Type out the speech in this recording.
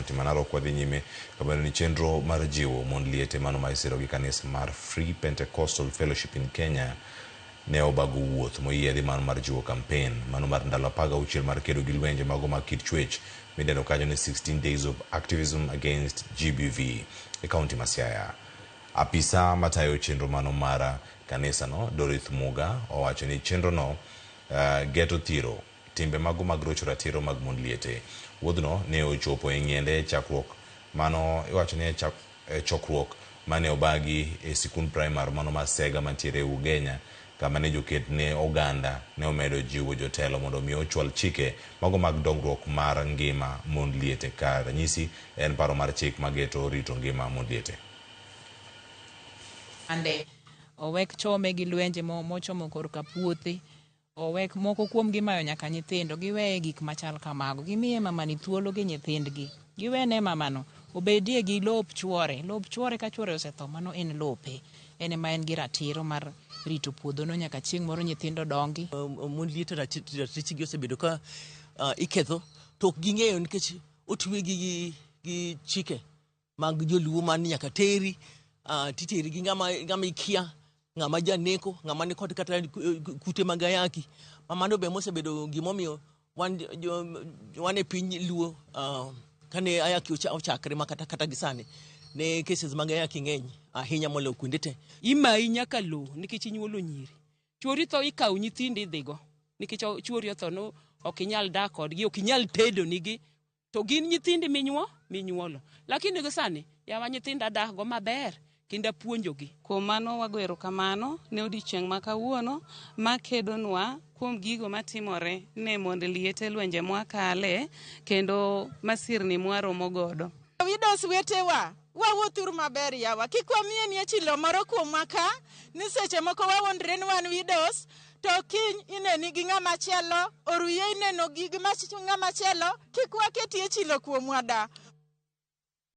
kaunti ma Narok wadhi nyime kamano ni chenro mar jiwo mond liete mano ma isiro gi kanisa mar Free Pentecostal Fellowship in Kenya ne obago wuoth moyiedhi mano mar jiwo kampen mano mar ndalo 16 mar kedo gi lwenje mago mag kit chwech midendo kanyo ni 16 Days of Activism Against GBV e kaunti ma Siaya. Apisa matayo chenro mano mar kanisano Dorith Muga owacho ni chenrono geto thiro timbe mago mag rocho ratiro mag mond liete. Wuodhno ne ochopo e ng'iende chakruok mano iwacho ni e chokruok mane obagi e sikund primar mano mar Sega mantiere Ugenya kama ne joket ne oganda ne omedo jiwo jotelo mondo mi ochwal chike mago mag dongruok mar ngima mond liete ka ranyisi en paro mar chik mageto rito ngima mond liete. Ande owek chome gi lwenje mochomo korka puothe, owek moko kuom gi mayo nyaka nyithindo, giweye gik machal kamago, gimiye mamani thuolo gi nyithindgi, giwene mamano obedie gi lop chuore, lop chuore ka chuore osetho mano en lope, en ema en gi ratiro mar rito puodhono nyaka chieng' moro nyithindo dongi. Mond liete ratichgi osebedo ka iketho to ok ging'eyo nikech otwegi gi chike mag joluo man nyaka teri, titeri gi ng'ama ikia, ng'ama janeko, ng'ama nikod kata kute mag ayaki. Mano be mosebedo gimomiyo wan e piny luo kane ayaki ochakre ma kata gi sani ne cases mag ayaki ng'eny ahinya moloyo kuonde te. Imayi nyaka lowo nikech inyuolo nyiri. Chuori tho ikawo nyithindi idhigo nikech chuori otho no ok inyal dak kodgi, ok inyal tedo nigi to gin nyithindi minyuolo. Lakini gi sani yawa nyithinda dak go maber kendo apuonjogi. Kuom mano wago erokamano ne odiochieng' ma kawuono makedonwa kuom gigo matimore ne mond liete, lwenje mwakale kendo masirni mwaromo godo. Widows wetewa, wawuothuru maber yawa, kik wamienie chilo moro kuomwa ka, ni seche moko wawuondre ni wan widows, to kiny ineni gi ng'ama chielo, oruye ineno gi ng'ama chielo, kik waketie chilo kuomwa da.